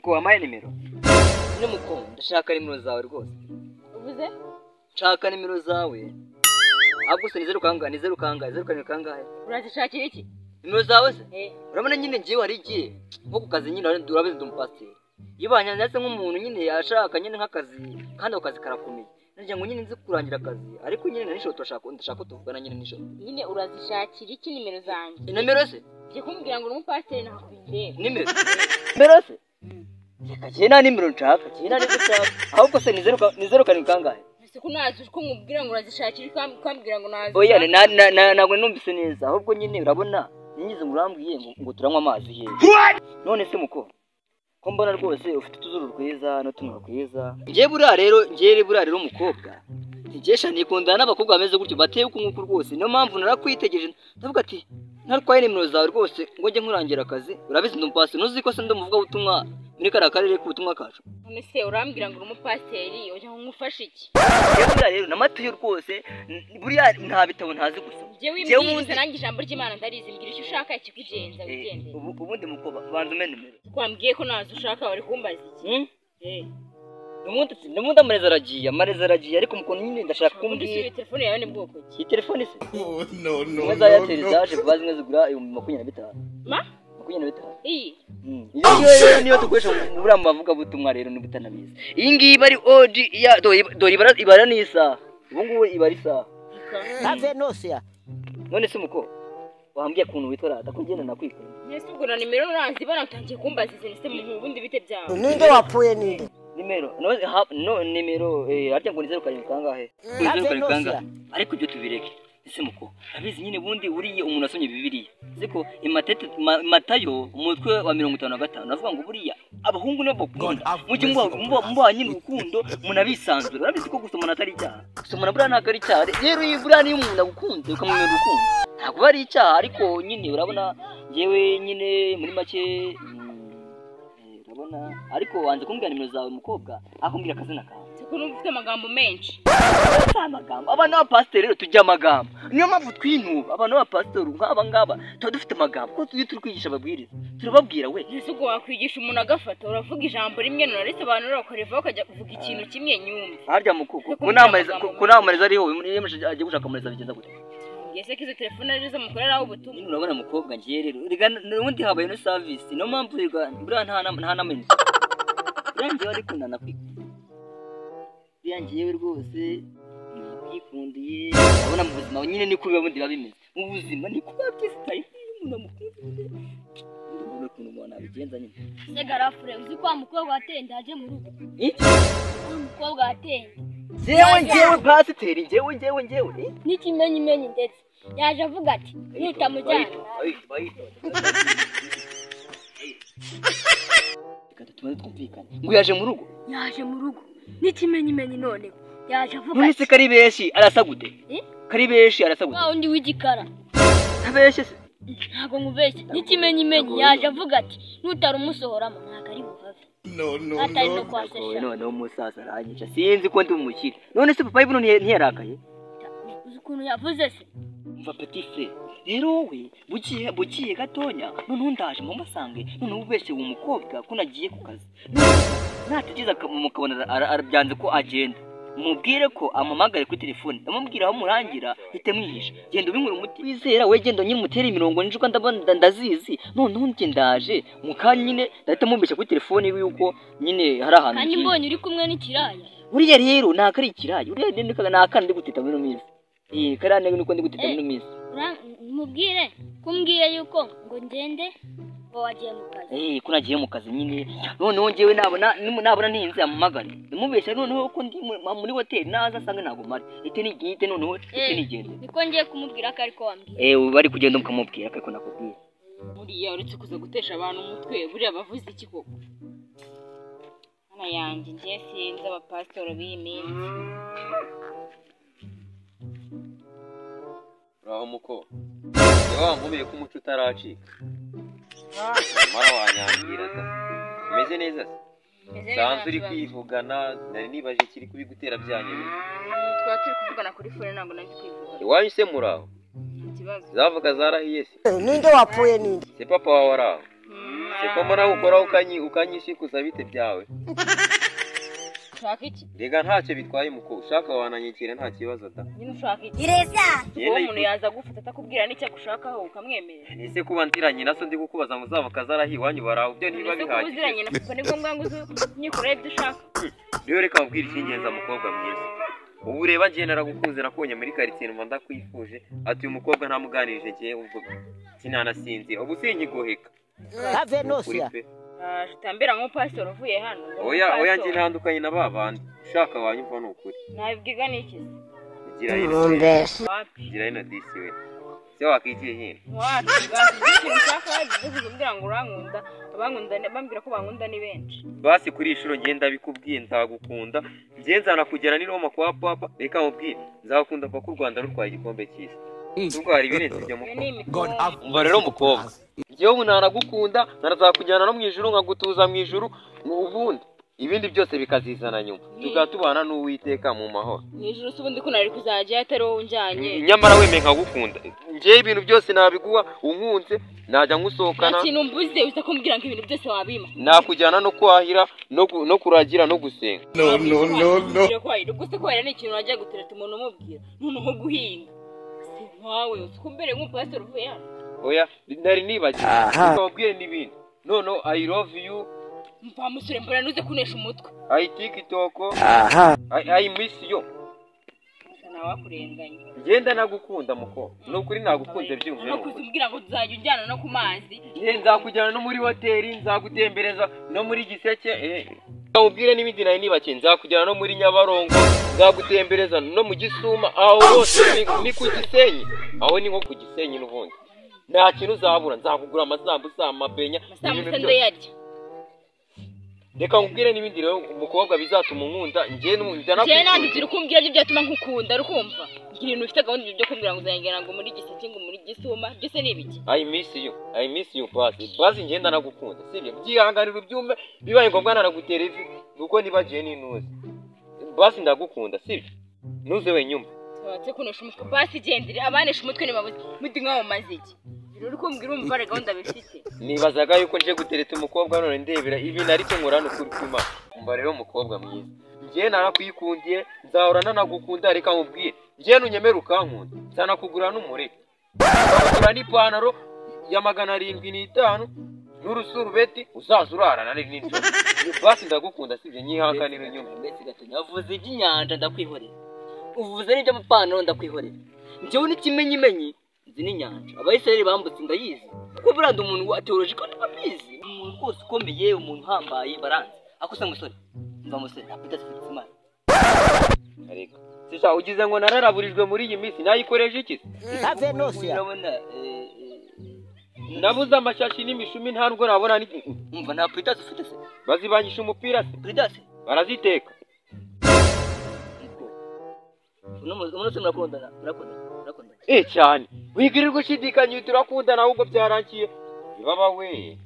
Muko wampaye nimero? Nyine muko ndashaka nimero zawe rwose. Uvuze? Nshaka nimero zawe. Ahubwo se ni zeru kangahe? Ni zeru kangahe? Zeru karindwi kangahe? Urazishakira iki? Nimero zawe se? Urabona nyine ngiye hari igihe nko ku kazi nyine urabizi ndi umupasiteri. Iyo banyanditse nk'umuntu nyine yashaka nyine nk'akazi kandi ako kazi karakomeye. Nagira ngo nyine nzi kurangira akazi ariko nyine na nijoro turashaka ndashaka ko tuvugana nyine nijoro. Nyine urazishakira iki nimero zanjye? Nimero se? Ngiye kumbwira ngo uri umupasiteri ntakwindeba. Nimero? Nimero se? Reka njye nta nimero nshaka, njye nta nimero nshaka. Ahubwo se ni zeru karindwi kangahe? Ese ko nazi ko nkubwira ngo urazishakira ukambwira ngo nazi. Oya ntabwo numvise neza ahubwo nyine urabona ninyize ngo urambwiye ngo turanywa amazi hehe. None se muko ko mbona rwose ufite utuzuru rwiza n'utunwa rwiza. Ngiye buriya rero umukobwa ntigesha nikundana n'abakobwa bameze gutyo bateye uku nguku rwose. Niyo mpamvu narakwitegereje ndavuga ati ntarwaye nimero zawe rwose ngo njye nkurangira akazi. Urabizi ndi umupasiteri ntuzi ko se ndi umuvugabutumwa muri kariya karere k'ubutumwa kacu. None se urambwira ngo uri umupasiteri ujya ngufasha iki? Ngiye buriya rero namatuye rwose buriya nta bitabo ntazi gusoma. Ngiye wimbwiriza nanjye ijambo ry'Imana ndarizi mbwira icyo ushaka ikikugenza wigendere. Ubundi muko banza umpe nimero. Wambwiye ko nazi ushaka wari kumbaza iki? N'ubundi amarezi aragiye ariko mukuntu nyine ndashaka kumbwira. Telefone yawe ni bwoko ki? Iyi telefone se? Oh no no. Zimwe za Airtel zaje vuba zimwe zigura 25,000. Ma? 25. Iyi. Iyo niyo dukoresha buriya mu bavugabutumwa rero niba utanabizi. Iyi ngiyi iba ari OG ya dore ibara ni isaha. Ubu ngubu iba ari isaha. Have no fear. None se muko wambwiye ukuntu witwa rata ko ngenda nakwikunda. Nese ubwo na nimero urazibona utangiye kumbaza izi se mu bundi bite byawe. Ninde wapfuye ninde? Nimero no nimero harya ngo ni zeru karindwi kangahe? Zeru karindwi kangahe? Ariko ibyo tubireke. Ese muko abizi nyine bundi uriye umuntu asomye Bibiliya. Siko Matayo umutwe wa 55 avuga ngo buriya abahungu nabo bakunda. Mujye muba nyine urukundo munabisanzura. Urabizi ko gusomana atari icyaha. Gusomana buriya ntabwo ari icyaha. Rero buriya niyo umuntu agukunze ukamumenya urukundo. Ntabwo ari icyaha ariko nyine urabona njyewe nyine muri make urabona ariko wanze kumbwira nimero zawe mukobwa akumbwira akazina kawe. Siko numva ufite amagambo menshi. Amagambo abana b'abapasiteri rero tujya amagambo. Niyo mpamvu twinuba abana b'abapasiteri nk'aba ngaba tuba dufite amagambo kuko tujye turi kwigisha ababwiriza turababwira we. Ese ubwo wakwigisha umuntu agafata uravuga ijambo rimwe nurarisobanura ukareva ukajya kuvuga ikintu kimwe nyumva. Harya mukuko ko namareza ariho agiye gushaka amareza bigenza gute? Ese kizo telefone arizo mukoreraho ubutumwa. Nyine urabona mukobwa ngiye rero rega n'ubundi habaye no service niyo mpamvu rega buriya nta namenye. Buriya ngewe ariko nanakwikunda. Buriya ngewe rwose nakwikundiye. Urabona mu buzima nyine niko biba bundi biba bimeze. Mu buzima niko biba byisitaye umuntu amukunze. Ndabona ukuntu umuntu abigenza nyine. Se garafure uzi ko mukobwa wateye ndaje mu rugo. Iki? Umukobwa wateye. Ngewe pasiteri ngewe. N'ikimenyimenyi ndetse yaje avuga ati nutamujyana. Reka tubanze twumvikane. Ngo yaje mu rugo? Yaje mu rugo. N'ikimenyimenyi none yaje avuga. None se kari benshi arasa gute? Kari benshi arasa gute? Wa undi w'igikara. Ntabeshye se? Ntabwo nkubeshye. N'ikimenyimenyi yaje avuga ati nutaramusohoramo ntabwo ari buhave. No no no. None umusaza aranyica sinzi ko ndi umukire. None se papa ibunu ntiyarakaye? Uzi ukuntu yavuze se? Umva petit frère rero wowe bugiye gatonya noneho ndaje mumusange noneho ubeshye uwo mukobwa ko nagiye ku kazi. Nategereza mukabona arabyanze ko agenda. Mubwire ko amamagare kuri telefone ndamubwira aho murangira hite mwihisha. Genda ubinkura umuti wizera we genda nyine umutere imirongo njuka ndabona ndazizi noneho njye ndaje mukanya nyine ndahita mubeshya kuri telefone yuko nyine hari ahantu. Kandi mbonye uri kumwe n'ikiraya. Buriya rero nta kari ikiraya uriya rero nta kandi ndi gutita muri minsi. Kariya niko ndi gutita muri minsi. Mubwire kumbwiye yuko ngo ngende ngo wagiye mu kazi. Ko nagiye mu kazi nyine noneho ngewe nabona ntinze amamagare ndamubeshya noneho ko ndi muri hoteli naza asanga ntabwo mpari ite nigite noneho ite nigende. Niko ngiye kumubwira ko ariko wambwiye. Bari kugenda mukamubwira ko ariko nakubwiye. Buriya uretse kuza gutesha abantu umutwe buriya bavuze iki koko? Hana yanjye ngiye sinzi abapasitoro b'iyi minsi. Uraho muko. Wa nkubiye ko umuco utaracika. Mara wanyangira da. Umeze neza se? Sanzwe uri kwivugana nari nibaje kiri kubigutera byanyebe. Twaba turi kuvugana kuri phone ntabwo nari kwivugana. Iwanyu se muraho? Nta kibazo. Zavuga zarahiye se? Ninde wapfuye ninde? Se papa wawe araho? Seko mbona ukora ukanyishikuza bite byawe. Ushaka iki? Rega ntacyo bitwaye muko ushaka wananyikira nta kibazo da. Nyine ushaka iki? Uwo umuntu yaza gufata atakubwira n'icyo agushakaho ukamwemerera. Ese kuba nziranye naso ndi kukubaza ngo uzaba kazarahi iwanyu baraho byo niba bihagije. Uziranye na papa ni ngombwa ngo unyikore ibyo ushaka. Rero reka nkubwire icy'ingenzi mukobwa mwiza. Ubu ureba ngiye naragukunze nakubonye muri quartier numva ndakwifuje ati uyu mukobwa ntamuganirije ngiye ubwo sinanasinzira ubu sinkigoheka. Have nosia. Tutambira nk'umupasitoro uvuye hano. Oya oya ngiye ntandukanye na babandi ushaka wanyumva ni ukuri. Nabibwiga n'iki? Gira hino. Gira hino disi we. Se wakigiye hino. Wapi ikintu ushaka wabivuze kumbwira ngo urankunda abankunda bambwira ko bankunda ni benshi. Basi kuri ishuro ngenda bikubwiye nzagukunda ngiye nzanakugera ni Roma kwa papa reka mubwire nzakunda paka u Rwanda rutwaye igikombe cy'isi. Ubwo hari ibirenze ibyo mukobwa. Umva rero mukobwa. Njyewe ubu naragukunda narazakujyana no mu ijuru nkagutuza mu ijuru ubundi ibindi byose bikazizana nyuma tugatubana n'Uwiteka mu mahoro. Mu ijuru se ubundi ko nari kuzajya atari wowe unjyanye. Nyamara wemeye nkagukunda. Njyewe ibintu byose nabiguha unkunze najya nkusohokana. Nta kintu mbuze uza kumbwira ngo ibintu byose wabima. Nakujyana no kwahira no kuragira no gusenga. No no no no. Ubwo se kwahira ni ikintu wajya gutereta umuntu umubwira noneho guhinga. Wawe usikumbere nk'umupasitoro uvuye hano. Oya nari nibagiwe ukababwire n'ibindi. No I love you. Mva musore mbona nuze kunesha umutwe. I TikTok. I miss you. Nawakurenganya. Ngenda nagukunda muko. Nukuri nagukunze byumve. No kuzumbwira ngo tuzajya ujyana no ku mazi. Nge nzakujyana no muri hoteli nzagutembereza no muri Giseke. Ubwire n'ibindi nari nibakiye nzakujyana no muri Nyabarongo nzagutembereza no mu Gisuma aho hose ni ku Gisenyi aho ni nko ku Gisenyi n'ubundi nta kintu uzabura nzakugura amasambusa amabenya ibintu byose. Reka nkubwire n'ibindi rero umukobwa bizatuma unkunda ngiye n'umuntu nandi turi kumbwira byo byatuma nkukunda rukumva ngira ibintu ufite gahunda byo kumbwira ngo uzangera ngo muri Giseke ngo muri Gisuma byose ni ibiki. I miss you I miss you basi ngenda nagukunda sibyo byihanganira ubyumve bibaye ngombwa naragutera ivi nuko nibagiye n'intuzi basi ndagukunda sibyo nuze wenyumve twatse kunesha umutwe basi gendere abanesha umutwe nibabuze mudi nkaho maze iki uri kumbwira umva ari gahunda bifite. Nibazaga yuko nje gutereta umukobwa none ndebera ibi nariko nkora n'ukuri kw'Imana. Umva rero umukobwa mwiza ngiye narakwikundiye nzahorana nagukunda reka nkubwire ngiye nunyemera ukankunda nzanakugura n'umureke nzakugura n'ipantaro ya 705 n'urusurubeti uzaza urarana n'ijoro basi ndagukunda sibyo nyihanganira inyuma. Mbese gatonya uvuze iby'inyanja ndakwihorera uvuze n'iby'amapantaro ndakwihorera njyewe n'ikimenyimenyi nzi n'inyanja abayisiraheli bambutse ndayizi kuko buranda umuntu wa theological abizi umuntu rwose ukomeye umuntu uhambaye baranze ako se musore mva musore nta Peter Fitzimana ariko sisha ugize ngo nararaburijwe muri iyi minsi nayikoresha iki Have nosia. Urabona nabuze amashashi n'imishumi nta nubwo nabona ni umva nta Peter ufite se bazibangisha umupira se Peter baraziteka uno munsi murakundana cyane wigirirwa ushidikanya turakundana ahubwo byarangiye baba we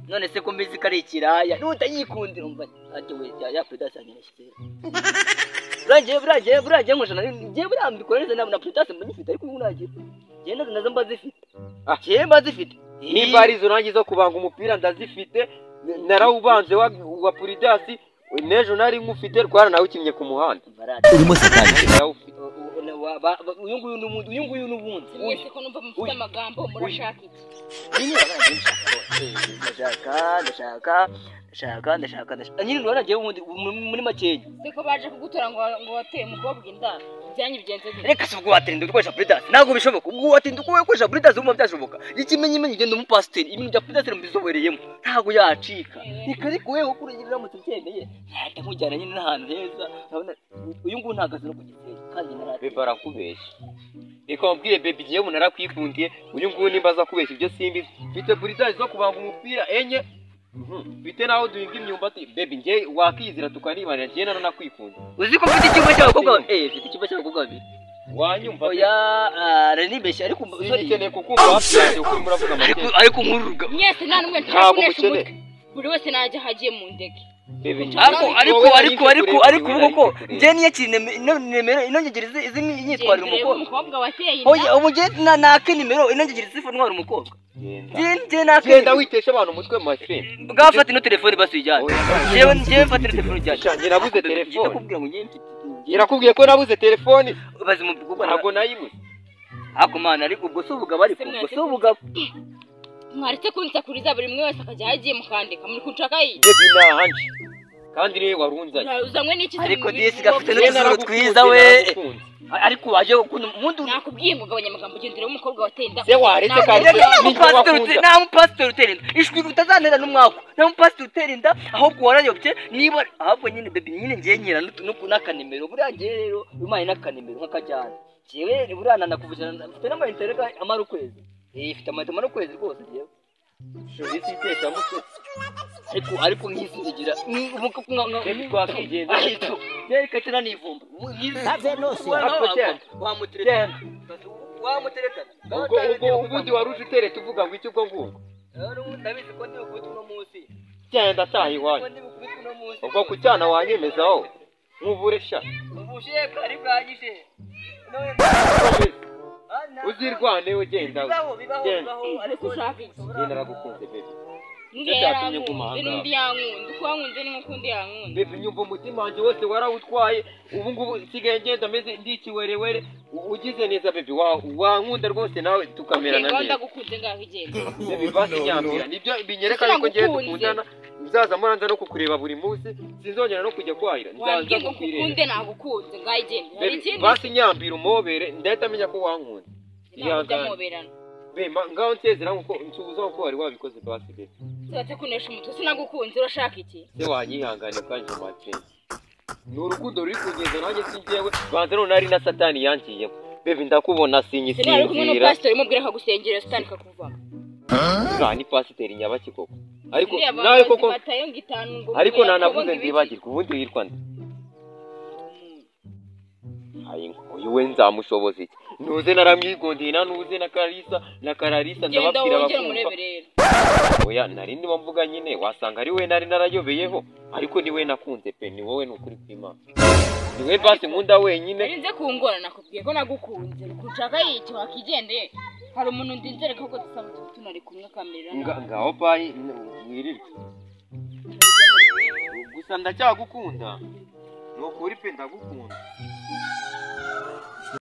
none se ko mbizi ko ari ikiraya nutayikundira umva ati we ya Peter yanjye buragiye nkujana ngiye burambikora neza na Peter mba nyifite ariko ubu nagira ngiye nazo mba zifite ngiye mba zifite nimba ari izo nanjye zo kubanga umupira ndazifite narawubanze wa Puridasi n'ejo nari nkufite rwara nawe ukinnye ku muhanda Urimo satani. Uyu nguyu n'ubundi uyu nguyu n'ubundi mwese ko numva mufite amagambo murashaka iki? Nyine ndashaka nyine urabona ngiye ubundi muri makenya siko baje kugutora ngo wateye umukobwa inda byanyu bigenze gute? Reka si ubwo watinda ukoresha Puridasi ntabwo bishoboka ubwo watinda ukoresha Puridasi urumva byashoboka ikimenyimenyi ugenda umupasiteri ibintu bya Puridasi mubizobereyemo ntabwo yacika reka ariko wewe kurugira uramutse ubyemeye nahita nkujyana nyine n'ahantu heza urabona uyu nguyu ntabwo azi no ku Gisenyi kandi narate bebe arakubeshya reka mubwire bebe igihe umuntu arakwikundiye uyu nguyu nimba aza kubeshya ibyo simbizi mfite Puridasi zo kubanga umupira enye mfite naho duhinga imyumbati bebe ngiye wakizira tukanibanira ngiye nanakwikunda uzi ko mfite ikigo cy'abakobwa mfite ikigo cy'abakobwa babiri wanyumva oya nari ariko sinkeneye kukumva hafi yanjye kuko urimo uravuga make ariko nkururuga mwese nta n'umwe nshaka kunesha umutwe buri wese najya ahagiye mu ndege Ariko ubu koko njye niyakira nimero inongegereza izi nyitwarira umukobwa wateye inda. Oya ubu njye naka nimero inongegereza ifu ntwara umukobwa. Njye naka genda witesha abantu umutwe my friend. Bwafata ino telefone basuyijyane. Njyewe mfata ino telefone ujyane. Njye nabuze telefone. Ndakubwira ngo njye mfite. Irakubwiye ko nabuze telefone. Bazimu ntabwo nayibuze. Ako mana ariko ubwo si ubugabo ariko ubwo si ubugabo. Mwaretse kunsakuriza buri umwe wese akajya agiye mukandika muri kunshaka iyi. Baby nahanje. Kandi niwe warunzanye. Uzanywe n'iki? Ariko disi gafite n'utuzuru twiza we. Ariko waje ukunda umuntu nakubwiye ngo gabanya amagambo gendera umukobwa wateye inda. Se waretse kandi nta mupasiteri utera inda. Ishwi utazantera n'umwako. Nta mupasiteri utera inda ahubwo warayobye niba ahubwo nyine baby nyine ngiye nkira n'akanimero buriya ngiye rero umaye n'akanimero nk'akajyana. Jewe buriya nanakuvugana mfite n'amayinite reka amara ukwezi. Ifite amayinite amara ukwezi rwose jewe. Shobisi itesha mutwe. Ariko nk'isi ngira twakigenda reka tunanivumba wamuterekana ubwo ubundi waruje utereta uvuga ngo iki ubwo ngubwo ndabizi ko ndi bukubitwe uno munsi genda ataha iwanyu ubwo ku cyana wanyemezaho nkubure sha ubushe bwari bwanyishe uzirwane ugenda ariko ushaka iki genda naragukunze baby. Cyatumye nguma aha ngaha. Uko wankunze ni nk'ukundi yankunda. Baby nyumva umutima wanjye wose warawutwaye ubu ngubu nsigaye ngenda meze ndi ikiwerewere ugize neza baby wankunda rwose nawe tukamerana neza. Ndagukunze ngaho igenda. Baby basi nyambira nibyo binyereka yuko ngiye dukundana nzaza muranza no kukureba buri munsi sinzongera no kujya kwahira nzaza kukureba. Nagukunze ngaho igenda. Hari ikindi? Basi nyambira umobere ndahita menya ko wankunda. Ihangane. Bema ngaho nsezera nkuko nsubuza uko wari wabikoze basi baby. Tubatse kunesha umutwe sinagukunze urashaka iki? Se wanyihangane kanje my friend. Ni urukundo ruri kugeza nanjye sinjewe banza none ari na satani yankiyemo. Baby ndakubona sinyisinzira. Sinari kumwe n'upasiteri umubwira akagusengera satani kakuvamo. Ni pasiteri nyabaki koko. Ariko nawe koko ariko nanavuze ndibagirwa ubundi wirwa nde? Uyu we nzamushoboza iki? Nuze naramwigondeye na nuze na Karisa na Kararisa ndababwira bakumva. Oya nari ndimo mvuga nyine wasanga ari we nari narayobeyeho ariko ni we nakunze pe ni wowe nukuri kw'Imana. Ni we basi nkunda wenyine. Nari nze kungora nakubwiye ko nagukunze kunshaka iki wakigendeye hari umuntu ndinzere ko dusaba tunari kumwe kamerera. Ngaho bayi mwirirwe. Gusa ndacyagukunda. Nukuri pe ndagukunda.